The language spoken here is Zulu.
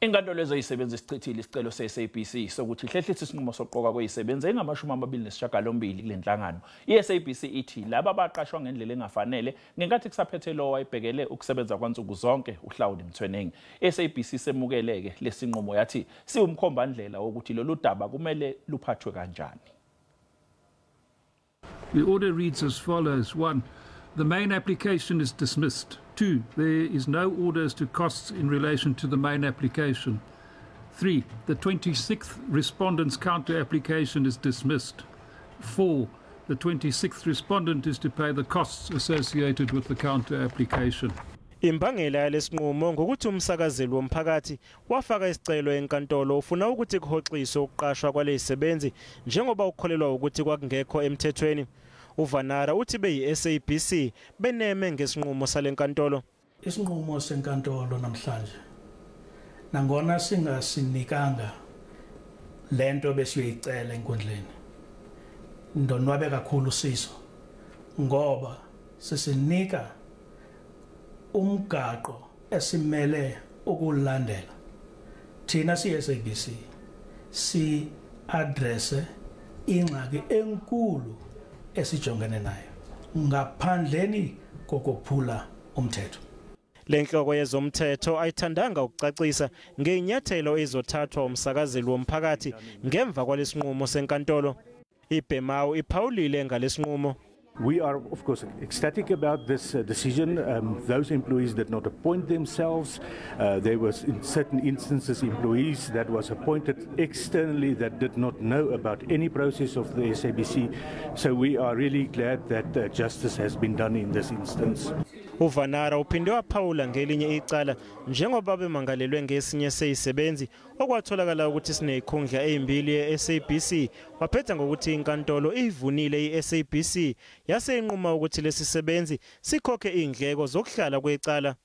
Inkantolo yezisebenzi isichithile isicelo se-SABC sokuthi ihlehlise isinqumo sokuqokwa kwezisebenzi engama-28 kule nhlangano. I-SABC ithi laba abaqashwa ngendlela engafanele ngenkathi kusaphethe lo wayebhekele ukusebenza kwansuku zonke uHlaudi Motsoeneng. I-SABC semukeleke lesinqumo yathi siwumkhombandlela wokuthi lolu daba kumele luphathwe kanjani. The order reads as follows. 1. The main application is dismissed. 2. There is no order as to costs in relation to the main application. 3. The 26th respondent's counter application is dismissed. 4. The 26th respondent is to pay the costs associated with the counter application. Imbangela yalesinqumo ngokuthi umsakazeli womphakathi wafaka isicelo enkantolo ufuna ukuthi kuhoxiswe ukuqashwa kwalezisebenzi njengoba ukholelwa ukuthi kwakungekho emthethweni. uVanara uthi beyi-SABC beneme ngesinqumo salenkantolo. Isinqumo senkantolo namhlanje nangona singasinikanga lento besiyoyicela enkundleni, ndonwabe kakhulu siso ngoba sisinika umgaqo esimele ukulandela. Thina siyi-SABC si address ingxaki enkulu esijongene nayo ngaphandleni kokuphula umthetho. Lenhloko yezomthetho ayithandanga ukucacisa ngeinyathelo ezothathwa umsakazeli womphakathi ngemva kwalesinqumo senkantolo. IBhemawu iphawulile ngalesinqumo. We are, of course, ecstatic about this decision. Those employees did not appoint themselves. There was, in certain instances, employees that was appointed externally that did not know about any process of the SABC. So we are really glad that justice has been done in this instance. uVanara uphinde waphawula ngelinye icala njengoba bemangalelwe ngesinye seyisebenzi okwatholakala ukuthi sinezikhundla ezimbili e-SABC. Waphetha ngokuthi inkantolo ivunile i-SABC yase inquma ukuthi lesisebenzi sikhokhe indleko zokuhlala kwecala.